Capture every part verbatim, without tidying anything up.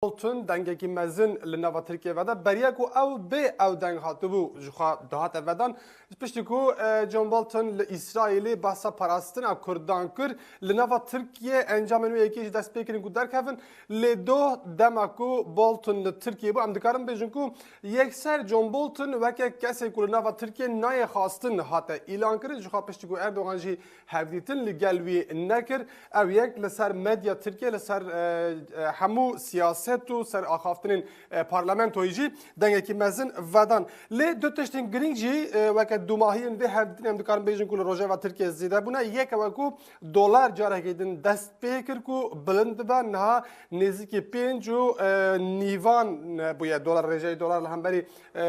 Bolton dengekî mezin li nava Tirkiyê veda. Beriya ku ew bê ew deng hatibû ji xwe dihate vedan. Piştî ku, e, John Bolton li Îsraîlê behsa parastina Kurdan kir, li nava Tirkiyê encamên wê yekê jî dest pê kirin ku derkevin. Lê doh dema ku Bolton li Tirkiyê bû, em dikarin bêjin ku yekser John Bolton weke kesê ku li nava Tirkiyê nayê xwestin hate îlan kirin. Ji xwe piştî ku Erdogan jî hevdîtin li gel wî nekir. Ew yek li ser medya Tirkiye, li ser, e, e, hemû siyaset û ser axaftinên, e, parlamentoyê jî dengekî mezin vedan. Lê du tiştên girîng jî, e, weke dûmahiyên vê hevdîtinê em dikarin bêjin ku li rojeva Tirkiye zêde bûne. Yek ew e ku dolar carekê din dest pê kir ku bilind bibe, niha nêzîkî pênc û, e, nîvan, e, bûye dolar, rêjeyê dolar li hemberî, e,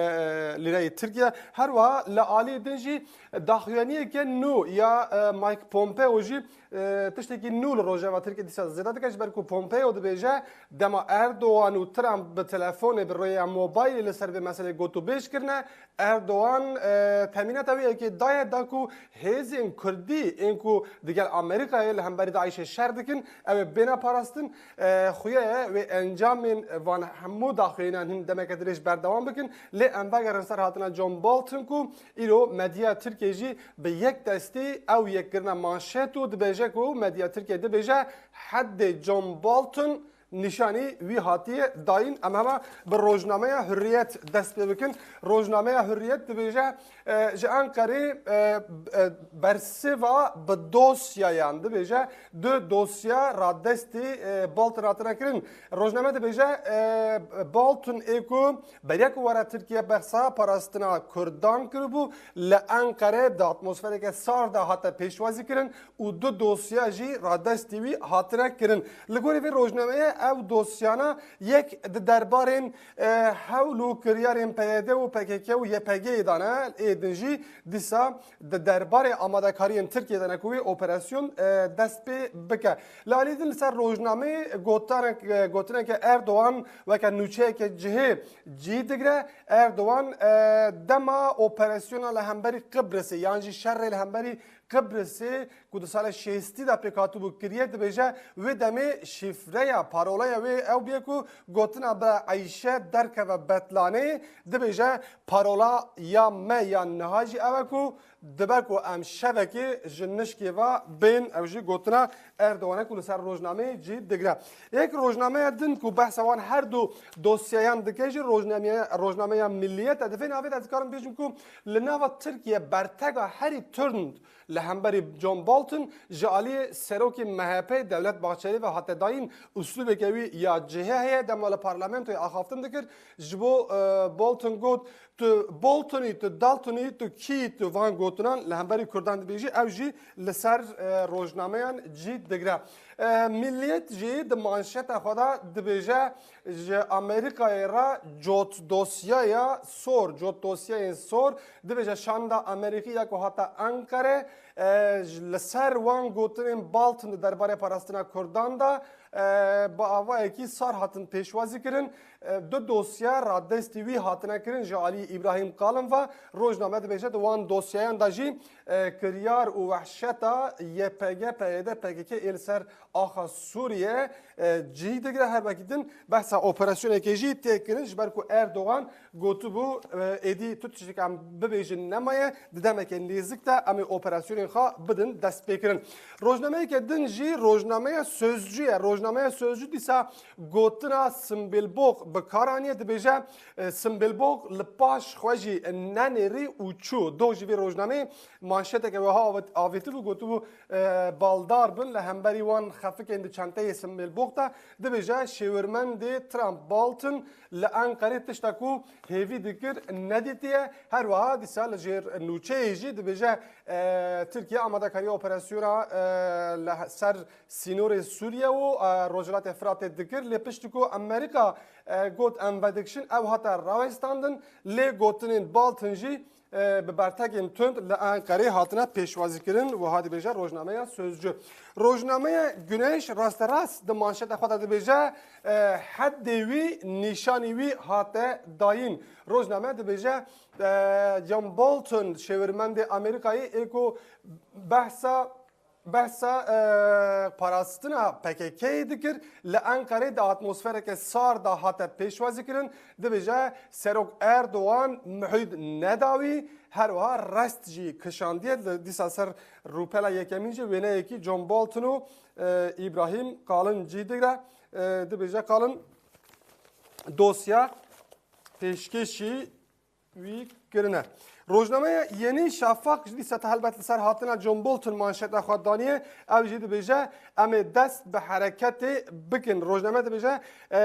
lîreyê Tirkiye. Her wiha li alî din jî daxuyaniyeke nû ya, e, Mike Pompeo jî, e, tiştekî nû li rojeva Tirkiyê dîsa zêde dike, ji ber ku Pompeo dibêje, dema Erdogan û Trump bi telefonê, bi rêya mobaylê li ser vê meselê gotûbêj kirine, Erdogan, e, temîneta wê yekê daye, da ku hêzên Kurdî ên ku digel Amerîkayê li hemberî DAIŞê şer dikin, ew ê bêne parastin. E, xuya ye wê encamên van hemû daxuyaniyên hin demeke dirêj berdewam bikin, lê em vegerin ser hatina John Bolton ku îro medya Tirkiyê jî bi yek destî ew yek kirine manşet û dibêje ku medya Tirkiyê dibêje, hedê John Bolton nîşanî wî hatiye dayîn. Em hema bi rojnameya Hurriyet dest pê bikin. Rojnameya Hurriyet dibêje, e, ji Enqerê, e, e, bersiva bi dosyayan dibêje, du dosya radestî, e, Bolton hatine kirin. Rojname dibêje, e, Bolton ê ku beriya ku were Tirkiye behsa parastina Kurdan kiribû, li Enqere di atmosfereke sar de hate pêşwazî kirin û du dosya jî radestî wî hatine kirin. Li gorî vê rojnameyê ew dosyana yek di derbarên, e, hewl û kiryarên P Y D û P K K û Y P G'yê de ne, ê din jî dîsa di derbarê amadekariyên Tirkiyê de ne ku wê operasyon, e, dest pê bike. Li alî din li ser rojnameyê gotanek-, e, gotineke Erdogan weke nûçeyeke cihê cî digire. Erdogan, e, dema operasyona li hemberî Qibrisê yan jî şerê li hemberî Qibrisê ku di sala şêstî de pêk hatibû kiriye, dibêje, wê demê şîfreya, parolaya wê ew bûye ku gotina bi Eyşe derkeve betlanê, dibêje, parola ya me ya niha jî ew e ku dibe ku em şevekê ji nişkê ve bên, ew jî gotina Erdogan e ku li ser rojnameyê cî digire. Yek rojnameya din ku behsa wan her du dosyayan dike jî rojnameya, rojnameya Milliyet e. Di vê navê de dikarim bêjim ku li nava Tirkiye bertega herî tund li hemberî John Bolton ji aliyê serokê M H P Devlet Bahçeli ve hate dayîn. Uslûbeke wî ya cihê heye, dema li parlamentoyê axaftin dikir, ji bo, e, Bolton got, tu Boltonî, tu Daltonî, tu kî, tu van gotinan li hemberî Kurdan dibêjî, ew jî li ser, e, rojnameyan cî digire. E, Milliyet jî di manşeta xwe de dibêje, ji Amerîkayê re cot dosyaya sor, cot dosyayên sor, dibêje şanda Amerîkî ya ku hate Enqere, e, ji, li ser wan gotinên Bolton di derbarê parastina Kurdan de, e, bi avayekî sar hatin pêşwazî kirin. E, du dosya radestî wî hatine kirin ji alî Îbrahîm Kalin ve. Rojname dibêje di wan dosyayan de jî, e, kiryar û wehşeta Y P G, P Y D, P K K ê li ser axa Sûriye, e, cî digire. Her wekî din behsa operasyonekê jî tê kirin, ji ber ku Erdogan gotibû, e, êdî tu tiştekî em bibêjin nemaye, di demeke nêzik de em ê operasyonên xwe bidin destpêkirin. Rojnameyeke din jî rojnameya Sözcü ye. Rojnameya Sözcü dîsa gotina Simbêlbox bi kar aniye, dibêje, e, Simbêlbox li paş xwe jî nenêrî û çû. Doh jî vê rojnameyê manşeteke wiha avêt-, avêtibû, gotibû, e, baldar bin li hemberî wan xefikên di çenteyê Simbêlbox de. Dibêje, şêwirmendê Trump Bolton li Enqerê tişta ku hêvî dikir nedîtiye. Her wiha dîsa li jêr nûçeyê jî dibêje, e, Tirkiye amadekariya operasyona, e, li he-, ser sînorê Sûriye û, e, Rojhilatê Firatê dikir. Lê piştî ku Amerîka, e, got em vedikişin, ew hate rawestandin, lê gotinên Bolton jî, e, bi bertekên tund li Enqerê hatine pêşwazîkirin, wiha dibêje rojnameya Sözcü. Rojnameya Güneş rasterast di manşeta xwe de dibêje, e, hedê wî, nîşanî wî hate dayîn. Rojname dibêje, e, John Bolton, şêwirmendê Amerîkayê ê ku behsa Behsa e, parastina P K K'yê dikir, li Enqerê di atmosfereke sar de hate pêşwazîkirin. Dibêje Serok Erdogan muhîd nedawî, her wiha rest jî kişandiye. Li dîsa ser rûpela yekemîn jî wêneyekî John Bolton û e, Îbrahîm Kalin cî digre. E, dibêje Kalin dosya pêşkêşî wî kirine. Rojnameya Yenî Şafak ji dîsa te helbet li ser hatina John Bolton manşeta xwe daniye. Ew jî dibêje, em ê dest bi hereketê bikin. Rojname dibêje, e,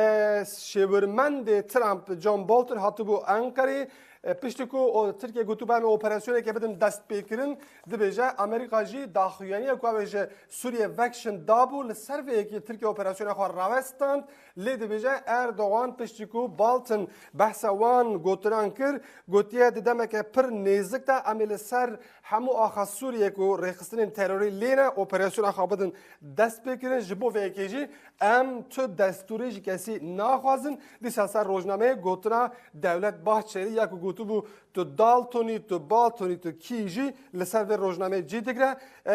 şêwirmendê Trump John Bolton hatibû Enqerê, e, piştî ku o, Tirkiye gotû, em ê operasyoneke bidin destpêkirin, dibêje Amerîka jî daxuyaniye ku ew ê ji Sûriye vekişin dabû. Li ser vê yekê Tirkiye operasyona xwe rawestand. Lê dibêje Erdogan piştî ku Bolton behsa wan gotinan kir, gotiye di demeke pir nêzik de em ê li ser hemû axa Sûriyê ku rêxistinên terorî lê ne, operasyona xwe bidin dest pê kirin. Ji bo vê yekê jî em tu destûrê ji kesî naxwazin. Dîsa ser rojnameyê gotina Dewlet Bahçelî ya ku gotibû tu Daltonî, tu Baltonî, tu kî jî li ser vê rojnameyê cî digre. E,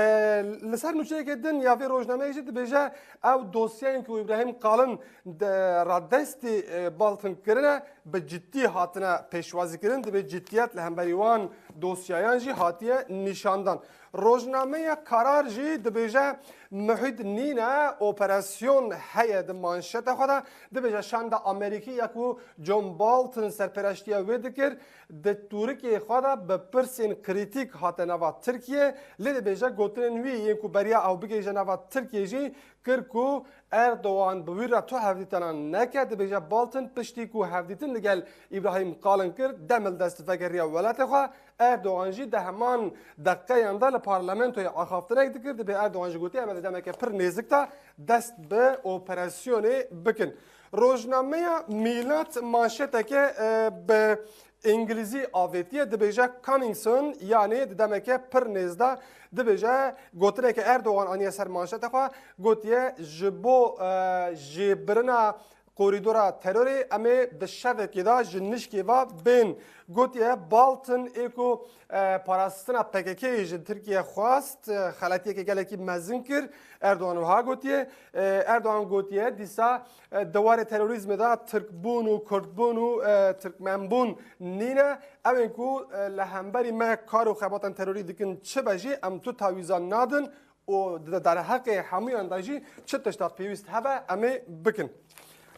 li ser nûçeyeke din ya vê rojnameyê jî dibêje ew dosyayên ku Îbrahîm Kalin de radestî e, Balton kirine bi ciddî hatine pêşwazîkirin. Dibê ciddiyet li hemberî wan dosyayan jî hatiye nîşandan. Rojnameya Karar jî dibêje muhîd nîne, operasyon heye di manşeta xwe de. Dibêje şanda Amerîkî ya ku John Bolton serpereştiya wê dikir, di tûrikê xwe de bi pirsên krîtîk hate nava Tirkiye. Lê dibêje gotinên wî yên ku beriya ew bigihîje nava Tirkiye jî kir ku Erdogan bi wî re tu hevdîtena neke. Dibêje Bolton piştî ku hevdîtin li gel Îbrahîm Kalin kir, demildest vegeriya welatê xwe. Erdogan jî di heman deqeyan de li parlamentoyê axaftinek dikir. Dibê Erdogan jî gotiye, em ê di demeke pir nêzik de dest bi operasyonê bikin. Rojnameya Mîlat manşeteke e, bi îngilîzî avêtiye, dibêje coming soon, yanî di demeke pir nêz de. Dibêje gotineke Erdogan aniye ser manşeta xwe, gotiye ji bo e, jêbirina korîdora terorê em ê di şevekê de ji nişkê ve bên. Gotiye Bolton ê ku e, parastina P K K'yê ji Tirkiye xwest, e, xeletiyeke gelekî mezin kir. Erdogan wiha gotiye. E, Erdogan gotiye dîsa e, di warê terorîzmê de Tirkbûn û Kurdbûn û e, Tirkmenbûn nîne. Ew ên ku e, li hemberî me kar û xebatên terorî dikin çi be jî em tu tawîza nadin û di derheqê hemûyan de jî çi tişta pêwîst hebe em ê bikin.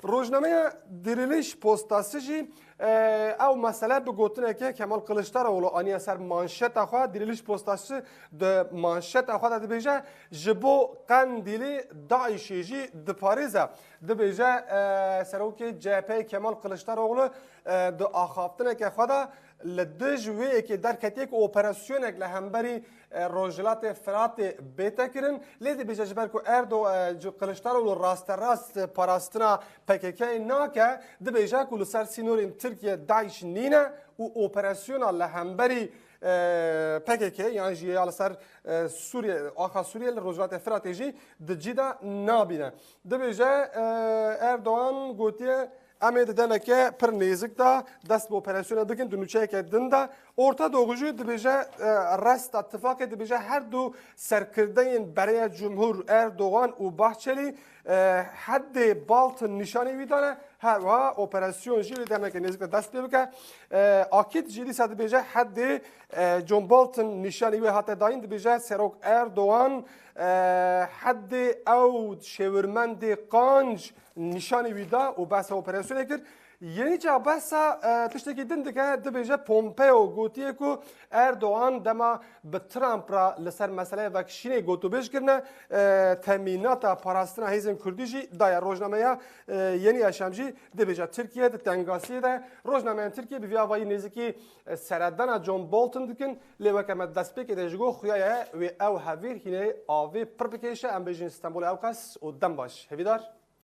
Rojnameya Diriliş Postası jî e, ew mesele bi gotineke Kemal Kılıçdaroğlu aniye ser manşeta xwe. Diriliş Postası di manşeta xwe de dibêje ji bo Qendîlê DAIŞê jî diparêze. Dibêje e, serokê C H P Kemal Kılıçdaroğlu e, di axaftineke xwe de li dij wê yekê derketiye ku operasyonek li hemberî e, Rojhilatê Firatê bête kirin. Lê dibêje ji ber ku Erdo e, Kiliçdaroglu rasterast parastina P K K'yê nake, dibêje ku li ser sînorên Tirkiye DAIŞ nîne û operasyona li hemberî e, P K K yan jî ya li ser e, Sûriye, axa Sûriye li Rojhilatê Firatê jî di cî de nabîne. Dibêje e, Erdogan gotiye, em ê di demeke pir nêzik de dest bi operasyona bikin, di nûçeyeke din de. Orta Doğu jî dibêje, e, resta tifaqê dibêje her du serkirdeyên bereya Cumhur Erdogan û Bahçelî, e, heddê Baltin nîşanî wî dane, her wiha operasyon jî li demeke nêzik de dest pê bike. E, Akit jî dîsa dibêje heddê, e, John Bolton nîşanî wê hate dayîn, dibêje Serok Erdogan, e, heddê ew şêwirmendê qanc nîşanî wî da û behsa operasyonê kir. Yenî ca behsa e, tiştekî din dike, dibêje Pompeo gotiye ku Erdogan dema bi Trump re li ser meseleya vekişînê gotûbêj kirine, e, temînata parastina hêzên Kurdî jî daye. Rojnameya e, Yenî Yaşam jî dibêje Tirkiye di tengasiyê de. Rojnameyên Tirkiye bi vî avayî nêzîkî e, seredana John Bolton dikin, lê weke me destpêkê de ji go xuya ye wê ew hevîr hînê avê pir bikêşe. Em bêjin Stenbolê ewqas û dem baş. Hêvîdar.